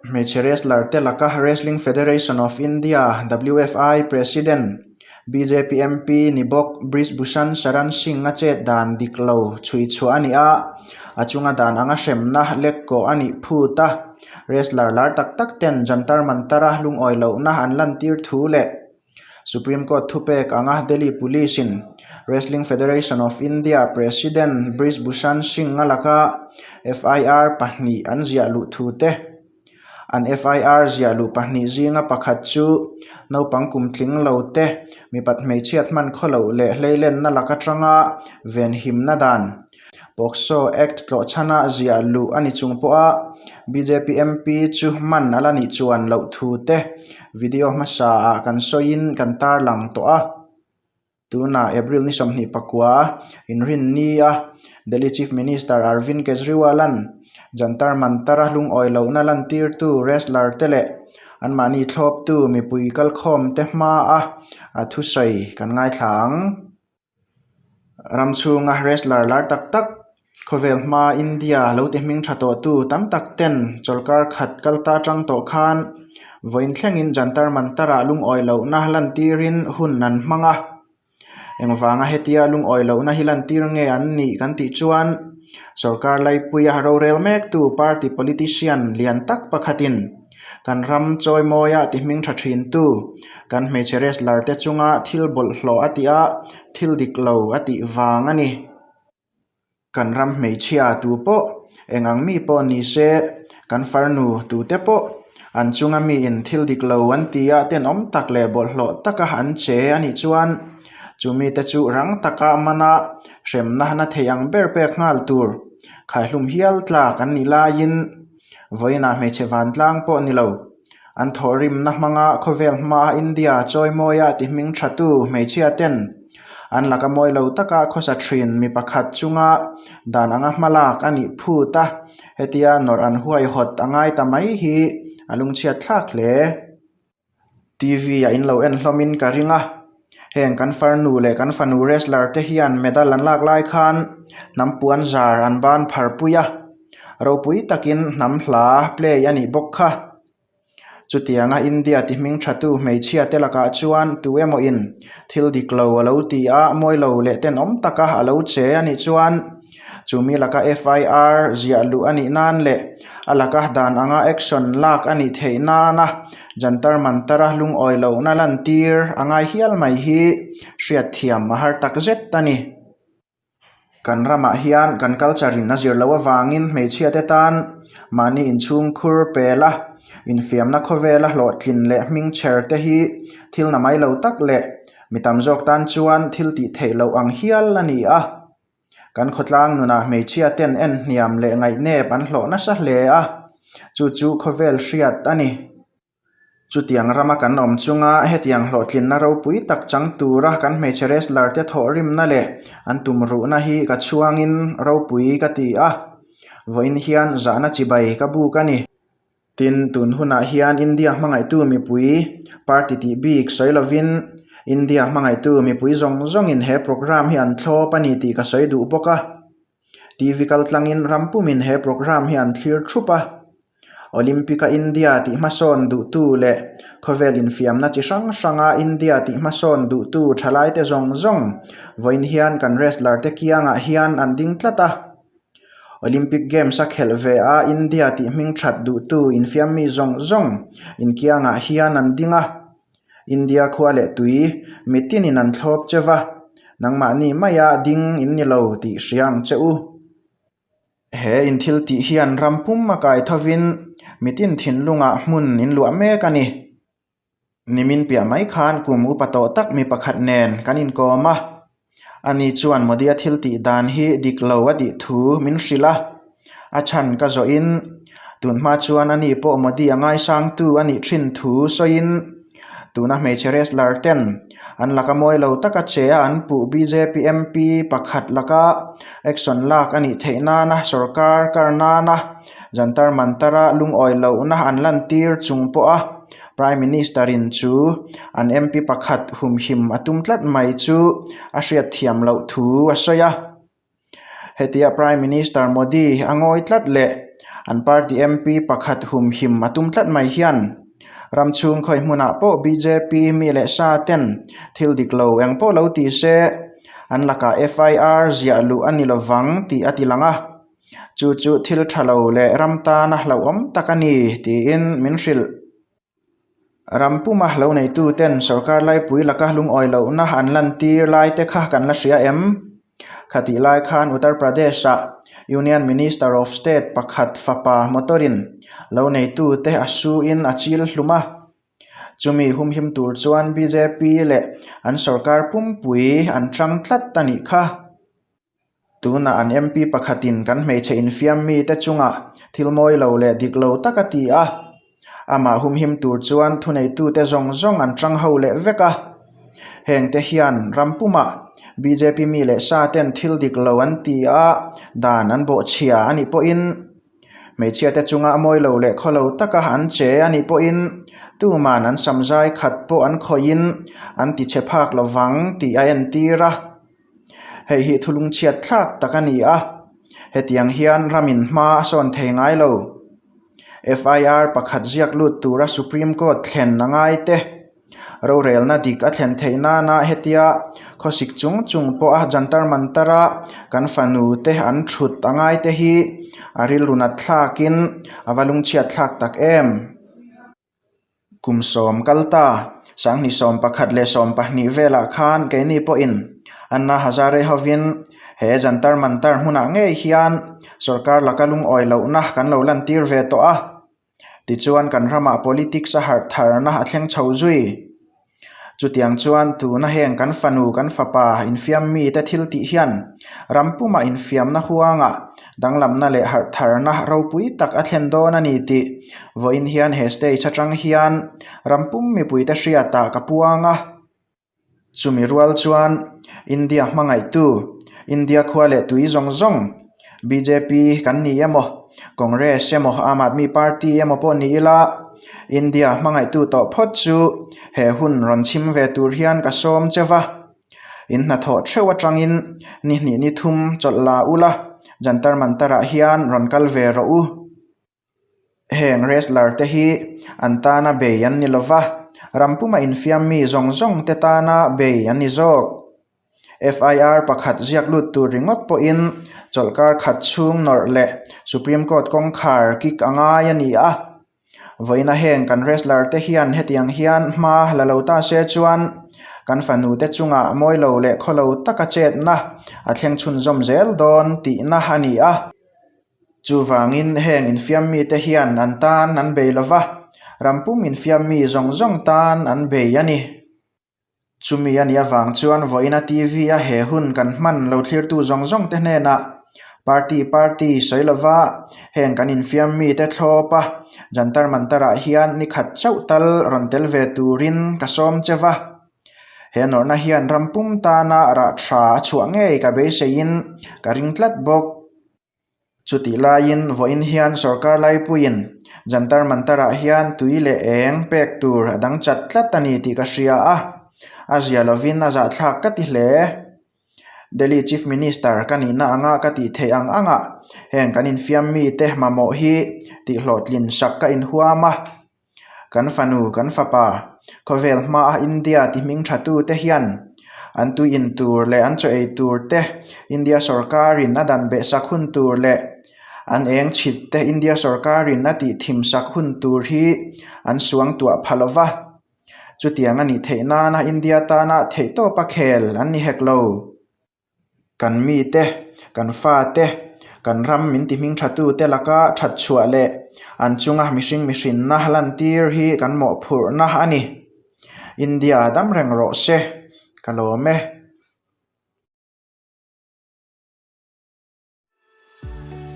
Hmeichhe wrestler te laka Wrestling Federation of India, WFI, President, bjp MP ni bawk Brij Bhushan Sharan Singh-a chet dan dik lo chhui chhuah a ni a, a chunga dan anga hremna lek kawh a nih phut a. Wrestler lar tak tak ten Jantar Mantar-a lungawi lohna an lantir thu leh Supreme Court thupek anga Delhi Police-in Wrestling Federation of India President Brij Bhushan Singh-a laka FIR pahnih an ziah luh thu te, an FIR ziah luh pahnih zinga pakhat chu naupang kum tling lo te mipat hmeichhiat hman khaw loh leh hleilenna lak atanga venhimna dan POCSO Act tlawhchhana ziah luh a ni chung pawha bjp MP chu man a la nih chuan loh thu te video hmasa ah kan sawiin kan tarlang tawh a. Tunah April ni 24 inrinni a Delhi Chief Minister Arvind Kejriwal-a'n Jantar Mantar-a lungawi lohna lantirtu wrestler te leh anmahni thlawptu mipui kalkhawmte hmaa a thusawi kan ngaithla ang. Ram chhunga wrestler lar tak tak khawvel hma India lo ti hming tha tawh tu tam tak ten chawlhkar khat kal ta tang tawh khan vawiin thlengin Jantar Mantar ah lungawi lohna lantirin hun an hmang a. Engvanga hetia lungawi lohna hi lantir nge an nih kan tih chuan sorkar laipuia rorel mek tu party politician lian tak pakhatin Kan ram chawimawia ti hming tha thin tu kan hmeichhe wrestler te chunga thil bawlhhlawh a tih a, thil dik lo a tih vang a ni. Kan ram hmeichhia tu pawh eng ang mi pawh ni se kan farnu tu te pawh an chunga miin thil dik lo an ti a tenawm tak leh bawlhhlawh taka an che a nih chuan chu mite chu rang taka mana hremna na thei ang ber pek nghal tur khaihlum hial tlak an nih laiin Vawiinah hmeichhe vantlang pawh ni lo. An thawhrimna hmanga khawvel hmaa India chawimawia ti hming thatu hmeichhia ten an laka mawi lo taka khawsa thin mi pakhat chunga dan anga hmalak a nih phut a, hetia nawrh an huaihawt a ngai ta mai hi a lungchhiat thlak hle. T_V ah in lo en hlawm in ka ring a heng kan farnu leh kan fanu wrestler te hian medal an lak lai khan hnam puan zar an ban phar pui a ropui takin hnam hla play a nih bawk kha chutianga India ti hming tha tu hmeichhia te lakah chuan tu emaw in thil dik lo a lo ti a mawi lo leh tenawm taka a lo che a nih chuan. Chumi laka FIR ziah luh a nih nan leh a laka dan anga action lak a nih theih nana Jantar Mantar-a lungawi lohna lantir a ngai hial mai hi hriatthiam a har tak zet a ni. Kan ramah hian kan culture in a zir loh avangin hmeichhiate tan mahni inchhungkhur pel a, infiamna khawvela hlawhtlin leh hmingchher te hi thil na mai lo tak leh mi tam zawk tan chuan thil tih theih loh ang hial a ni a. Kan khawtlang nunah hmeichhia ten en hniam leh ngaihnep an hlawh nasa hle a, chu chu khawvel hriat a ni. Chutiang rama kan awm chunga hetiang hlawhtlinna ropui tak chang tura kan hmeichhe wrestler te thawhrimna leh an tumruhna hi ka chhuangin ropui ka ti a, vawiin hian zahna chibai ka buk a ni. Tin, tun hunah hian India hmangaihtu mipui party tih bik sawi lovin India hmangaihtu mipui zawng zawngin he programme hi an thlawp a ni tih ka sawi duh bawk a. TV kaltlangin ram pumin he programme hi an thlir thup a. Olympic-a India tih hmasawn duhtu leh khawvel infiamna chi hrang hranga India tih hmasawn duhtu thalaite zawng zawng vawiin hian kan wrestler te kiangah hian an ding tlat a. Olympic Games a khelh ve a, India tih hming that duhtu infiam mi zawng zawng inkiangah hian an ding a. India khua leh tui mitinin an thlawp che va, nangmahni maia ding in ni lo tih hria ang che u. He inthil tih hian ram pum a kai thovin mitin thinlungah hmun in luah mek a ni. Nimin piah mai khan kum upa tawh tak mi pakhat nen kan inkawm a, ani chuan Modi-a thil tih dan hi dik lo a tih thu min hrilh a, a chhan ka zawhin tunhma chuan ani pawh Modi-a ngaisangtu a nih thin thu sawiin tuna hmeichhe wrestler ten an laka mawi lo taka che a an puh bjp MP pakhat laka action lak a nih theih nana sorkar kar nana Jantar Mantar-a lungawi lohna an lantir chung pawha Prime Minister in chu an MP pakhat humhim a tum tlat mai chu a hriatthiam loh thu a sawi a. Hetia Prime Minister Modi a ngawi tlat leh An party MP pakhat humhim a tum tlat mai hian ram chhung khawi hmunah pawh bjp mi leh sa ten thil dik lo eng pawh lo ti se an lakah FIR ziah luh a ni lovang tih a ti lang a. Chu chu thil tha lo leh ram tana hlauhawm tak a ni tiin min hrilh. Ram puma lo neituten sorkar laipui laka lungawi lohna an lantir lai te kha kan la hria em? Khatih lai khan Uttar Pradesh-ah Union Minister of State pakhat fapa motor-in lo neitute a suin a chil hlum a. Chumi humhim tur chuan bjp leh an sorkar pumpui an tang tlat a nih kha. Tunah an MP pakhatin kan hmeichhe infiam mite chungah thil mawi lo leh dik lo tak a ti a, amah humhim tur chuan thuneitute zawng zawng an tang ho leh vek a. Hengte hian ram pumah bjp mi leh sa ten thil dik lo an ti a, dan an bawhchhia a nih pawhin hmeichhiate chunga mawi lo leh khaw lo taka an che a nih pawhin tuman an samzai khat pawh an khawihin an tichhe phak lovang tih a entir a. Hei hi thulung chhiat thlak tak a ni a, hetiang hian ramin hma a sawn thei ngai lo. FIR pakhat ziak lut tura Supreme Court thlen a ngai te, rorelna dik a thlen theih nana hetia khawsik chung chung pawha Jantar Mantar-a kan fanu te an thut a ngai te hi a rilru nat thlakin a va lungchhiat thlak tak em. Kum sawm kal ta, sanghnih 11 leh 12 velah khan keini pawhin Anna Hazare hovin he Jantar Mantar hmunah ngei hian sorkar laka lungawi lohna kan lo lantir ve tawh a. Tichuan kan ramah politics a harh tharna a thleng chho zui. Chutiang chuan tuna heng kan fanu kan fapa infiam mite thil tih hian ram pumah infiamna huangah danglamna leh harh tharna ropui tak a thlen dawn a ni tih vawiin hian he stage atang hian ram pum mipuite hriatah ka puang a. Chumi rual chuan India hmangaihtu, India khua leh tui zawng zawng, bjp kan ni emaw, Congress emaw, Aam Aadmi Party emaw pawh ni ila, India hmangaihtu tawh phawt chu he hun rawn chhim ve tur hian ka sawm che va. In hnathawh theuh atangin ni hnih ni thum chawlh la ula, Jantar Mantar-ah hian rawn kal ve rawh u. Heng wrestler te hi an tana bei an ni lova, ram puma infiam mi zawng zawng te tana bei an ni zawk. FIR pakhat ziak lut tur ringawt pawhin chawlhkar khat chhung nawrh leh Supreme Court kawngkhar kick a ngai a ni a. Vawiina heng kan wrestler te hian hetiang hian hma la lo ta se chuan kan fanu te chungah mawi lo leh khaw lo taka chetna a thleng chhunzawm zel dawn tihna a ni a. Chuvangin heng infiam mite hian an tan an bei lo va, ram pum infiam mi zawng zawng tan an bei a ni. Chumi a nih avang chuan vawiina TV-a he hun kan hman lo thlirtu zawng zawng te hnenah party party sawi lo va, heng kan infiam mite thlawp a, Jantar Mantar-ah hian ni khat chauh tal rawn tel ve turin ka sawm che va. He nawrhna hian ram pum tana rah tha a chhuah ngei ka beiseiin ka ring tlat bawk. Chutih laiin vawiin hian sorkar laipuiin Jantar Mantar-ah hian tui leh eng pek tur a dang chat tlat a ni tih ka hria a, a zia lovin a zahthlak ka ti hle. Delhi Chief Minister ka nihna anga ka tih theih ang angah heng kan infiam mite mamawh hi tihhlawhtlin sak ka inhuam a. Kan fanu, kan fapa, khawvel hmaa India ti hming tha tute hian an tui in tur leh an chaw ei tur te India sorkarin a dan beh sak hun tur leh an eng chhit te India sorkarin a tih thim sak hun tur hi an suang tuah pha lo va. Chutiang a nih theih nana India tana theihtawpa khel an ni hek lo. Kan mite, kan fate, kan ram min ti hming thatute laka that chhuah leh an chunga mihring mihrinna lantir hi kan mawhphurhna a ni. India dam reng rawh se, ka lawm e.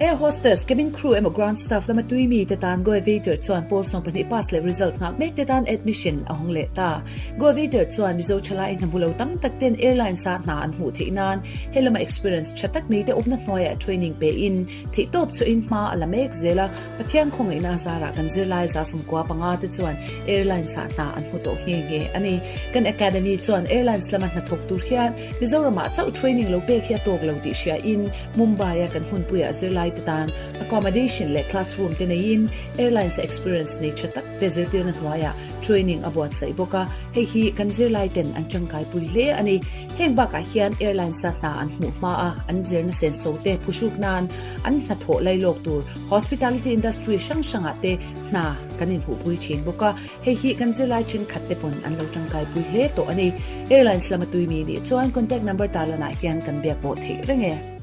Air hostess, cabin crew emaw ground staff lama tui mi te tan Goevator chuan pawl 12 pass leh result nghak mek te tan admission a hawng leh ta. Goevator chuan Mizo thalai hna hmu lo tam tak ten airlines ah hna an hmuh theih nan he lama experience tha tak nei te awmna hnuaiah training pe in theihtawp chhuahin hma a la mek zel a, Pathian khawngaihna zarah kan zirlai za 95 te chuan airlines ah hna an hmu tawh nghe nghe a ni. Kan academy chuan airlines lama hnathawk tur hian Mizoramah chauh training lo pek hi a tawk lo tih hriain Mumbai-a kan hmunpuiah zirlai. te tan accommodation leh classroom te neiin airlines a experience nei tha tak te zirtirna hnuaiah training a buatsaih bawk a, hei hi kan zirlai ten an tangkaipui hle a ni. Heng bakah hian airlines a hna an hmuh hma a, an zirna senso te phuhruk nan an hnathawh lailawk tur hospitality industry hrang hrangah te hna kan inhmuhpui thin bawk a, hei hi kan zirlai thenkhat te pawn an lo tangkaipui hle tawh a ni. Airlines lama tui mi nih chuan contact number tarlanah hian kan biak pawh theih reng e.